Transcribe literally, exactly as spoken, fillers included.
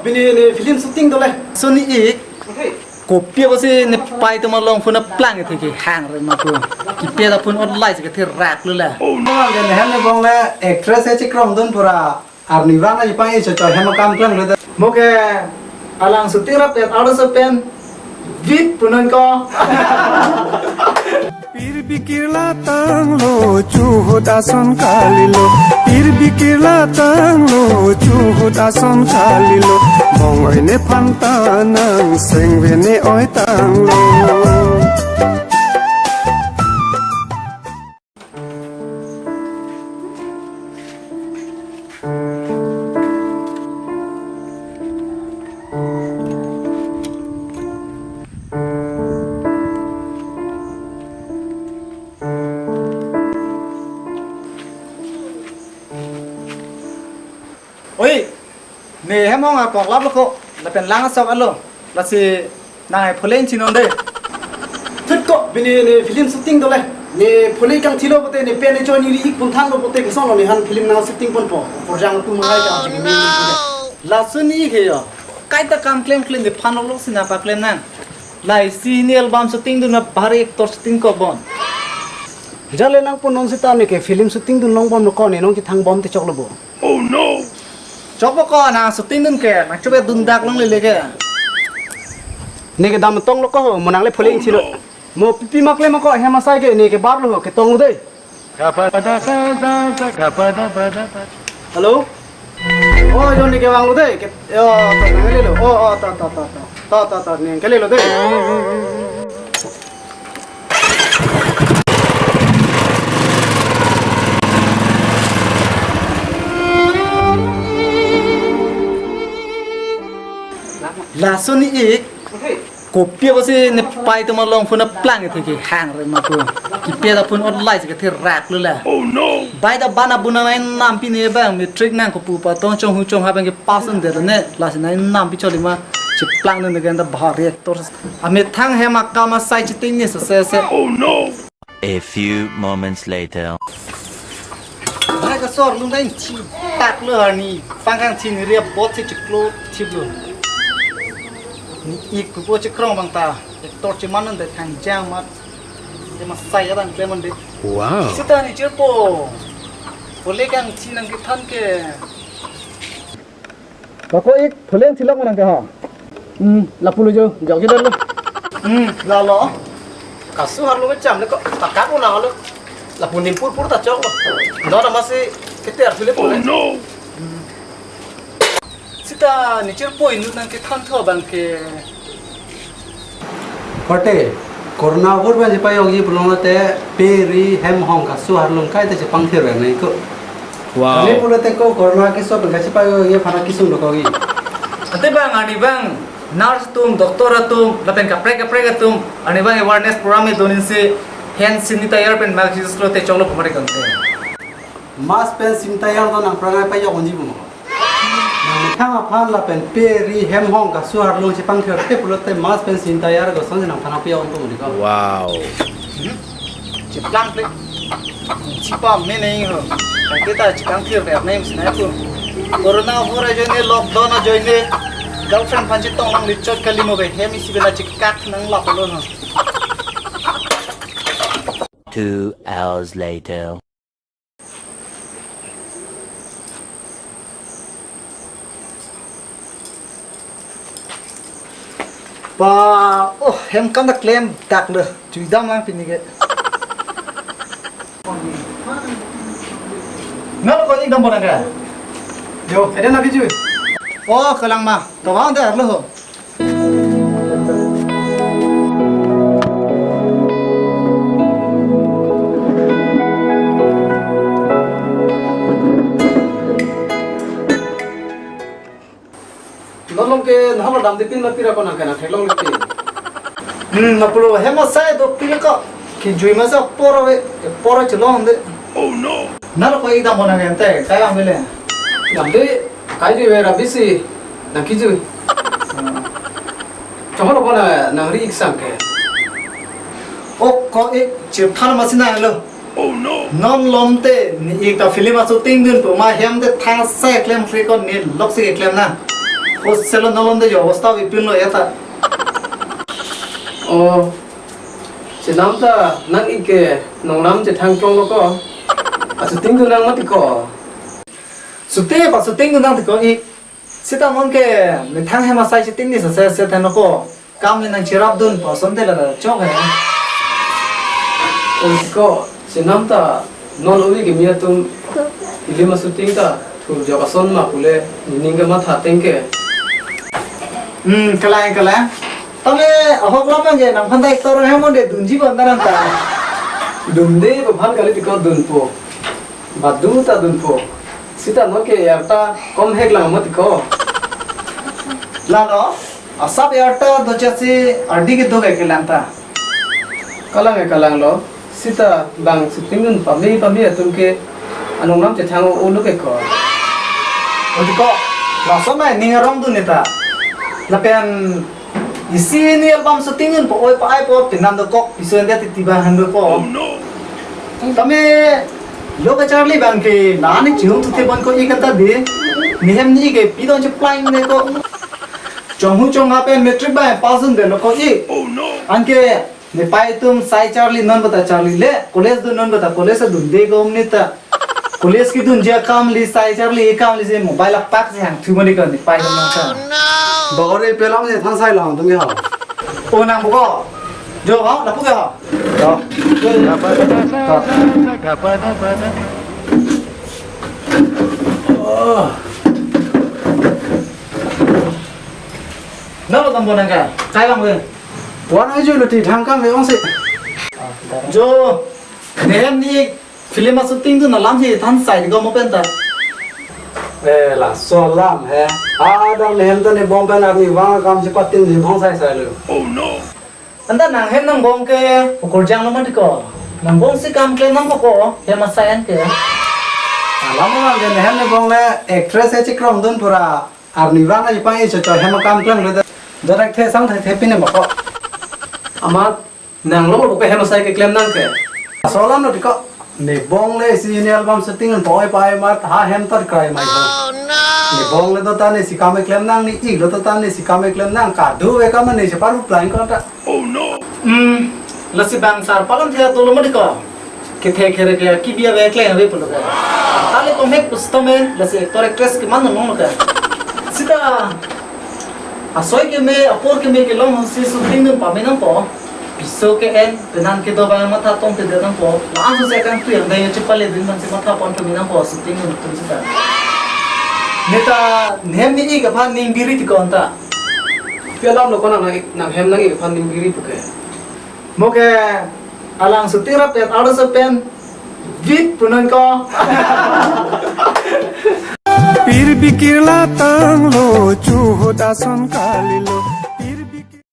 Pini ne film shooting dole. Sony ik. Kopi apotsi ne pai atum along phone plang the ke hang re ma pu. Kipe ta phone online ke the rak lu la. Oh no, ne hem ne bong le actress e chikrong dun pura. Arni vang aji pang iso choi hem akam klang le. Mo ke alang shooting rap et arlo so pen vit punon ko. Pirbikir la tanglo, chuhut ason kalilo. Pirbikir la tanglo, chuhut ason kalilo. Bong oi nephan ta nang sengve ne oi tanglo. Oi, ne hem hong akok lap lo ko, lapen lang asok alo, lasi nang ai pholen chinon de. Thut ko, bini ne film shooting dole. Ne pholen kangthilo pote, ne pen ne choi ni ri ik pun thanlo pote, kosonlo ne han film nang shooting ponpo. Porjang tu mangai ka, jing ni ni. Laso ni ke yo. Kaita kam klem klem nephan lo si nang paklem nang. Laisi ne album shooting dun ma bhari actor shooting ko bon. Jale nang punon seta ne ke film shooting dun long bom lo ko ne nong chethang bom te choklo bo. Oh no! Chokpo ko nang shooting dun ke, nang chobe dun dak long lele ke. Ne ke dam tong lo ko ho, mo nang le pholen chilo. Oh no! Mo pipi mak le ma ko hem asai ke ne ke bar lo ho, ketong lo dei. Hello? Oh, jo ne ke vang lo dei. Ke, yo, to nang le lo. Oh, oh, to, to, to, to. To, to, to, ne ke le lo dei. Laso ni ik, kopi apotsi ne pai atum along phone plang the ke hang re ma pu. Kipe ta phone online ke the rak lu la. Oh no! Bai ta bana buna nai nampi ne bang matric nang ko pu pa tong chong hu chong ha bang ke pass un de ne. Lasi nai nampi choli ma. Cheplang ne ke anta bhari actor. Amethang hem akam asai chiting ne se se se. Oh no! A few moments later. Nai kasor lung dai chi tak lo arni. Pangkang chin ria bot si chiklo chip lo. Ni ik pu po chikrong bang ta. Actor chiman non de thang jang mat. Te masai ya dan kleman de. Wow. Sita ne chirpo. Pholen kangthi nang kethan ke. Bako ik pholen thilok nang ke ha. Hmm, lapu lo jo, jok jo lo. Hmm, lalo. Kasu harlo cham le ko, takap lo lalo. Lapu nim pur pur ta chok lo. Dona masi keter thule pholen. Oh no. Sita ne chirpo inut nang kethan tho bang ke. Korte, corona ahur pen chepajokji pulote pe ri hem hong kasu harlung kaita chepangthir nang ko. Wow. Kali pulote ko corona keso pen kachepajokji aphan kesung dokokji. Ante bang arni bang nurse atum, doctor atum, lapen kaprek kaprek atum, arni bang awareness program e donin si hand sanitizer pen mask use lo te choklo pumari kante. Mask pen sanitizer do nang prangai pajok unji pumo. Nang methang aphan lapen pe ri hem hong kasu harlung chepangthir te pulote mask pen sanitizer kosonsi nangphan apajok unpo muni ko. Wow. Cheplang ple. Chipa me neng ho. Kang kita chikang thir ver neng sinai pu. Corona ahur ajoine, lockdown ajoine. Girlfriend phan chetong nang lichot kali mo be hem isi bela chikak nang lap lo no. Two hours later. Pa, oh, hem kam ta klem dak lo. Chui dam lang pini ke. Nalo ko ni dam bona ka? Jo, ada nabi chui. Oh, kalang ma. Kawang dah lo. Nolong ke nahal dam dipin ma pira konang kana theklong dipin. Hmm, na pulo hem asai do pila ko. Kijui masa poro ve, poro chelong de. Oh no. Nalo ko ik dam bona gente, kai ang bile. Dam de, kai jui ve rabisi, nang kijui. Chong lo kona nang ri ik sang ke. Ok ko ik chephan masi nang lo. Oh no. Non lom te, ne ik ta film a shooting dun pu ma hem te thang sai klem free ko ne lok si klem na. Post selo nolom de jo, bosta bipin lo ya ta. Oh, chenam ta nang-ik ke nongnam chethang chong lo ko. Ashooting dun nang mati ko. Shooting pa shooting dun nang ti ko ik. Sita non ke methang hem asai shooting ni sa se se than ko. Kam le nang cherap dun po son te la chok he. Oi ko, chenam ta non uli ke mi atum film ashooting ta thur jok ason ma pule ning ke matha teng ke. Hmm, kalang kalang. Tame ahok lam nang je nangphan ta actor hem de dunji bon ta nang ta. Dunde aphan kali ti ko dunpo. Badu ta dunpo. Sita non ke arta kom hek lang mati ko. Lalo, asap arta dochasi ardi ke do ke kelang ta. Kalang ke kalang lo. Sita bang shooting dun pame pame atum ke anongnam chethang o lo ke ko. Odi ko, laso mai ning arong dun neta. Lapen isi ni album shooting dun po oi pa ai po pinan dokok piso ende titi ba han do po. Tame lo kacharli bang ke la ni chihung tu te bon ko ik anta de. Nehem ni ke pidon che plang ne ko. Chonghu chongha pen matric ba pass dun de lo ko ik. Anke nepei atum sai charli non bata charli le, college dun non bata college dunde ko neta. College kedunji akam le sai charli akam le je mobile apak je hang thu mani ko nepei atum nang ta. Bagore pelam je than sai lang tum ya. O nang buko. Jo ha, lapu ke ha. Jo. Nang lo tambo nang ka. Kai bang we. Wan ajo lo ti thang kam ve ong si. Jo. Nehem ni film ashooting dun alam si than sai di ko mo pen ta. Eh, laso alam he. Adang nehem ta nebong pen arnivang akam chepatin ni thong sai sai lo. Anta nanghem nangbong ke ukur jang lo mati ko. Nangbong si kam klem nang ko ko, hem asai an ke. Alam alam ke nehem nebong le actress he chikrom dun pura. Arnivang aji pang iso choi hem akam klem le. Direct the sang the the pine bako. Amat nang lo ko hem asai ke klem nang ke. Asolam lo ti ko. Nebong le isi ni album shooting an poi pai mat ha hem tar krai mai ko. Nebong le do ta ne si kam klem nang ni ik lo do ta ne si kam klem nang ka do ve ka mane se paru plan ko ta. Hmm, lasi bang sar palam thia dolo mati ko. Kethe kere ke ki bia ve kleng ve pulo ka. Tale komek pusitame lasi actor actress ke man nong ka. Sita asoi keme apor keme kelong si shooting dun pame nang po. Piso ke en penan kedo bang matha tong te nang po. La an so se kan tu yang dai chepale dun man si matha pon pame nang po shooting dun tum sita. Neta nehem ni ik aphan ning biri ti ko anta. Pi alam lo ko nang nang hem nang ik aphan ning biri pu ke. Mo ke alang shooting rap pen arloso pen vit pu non ko. Pir pikir la tanglo chuhut ason kalilo.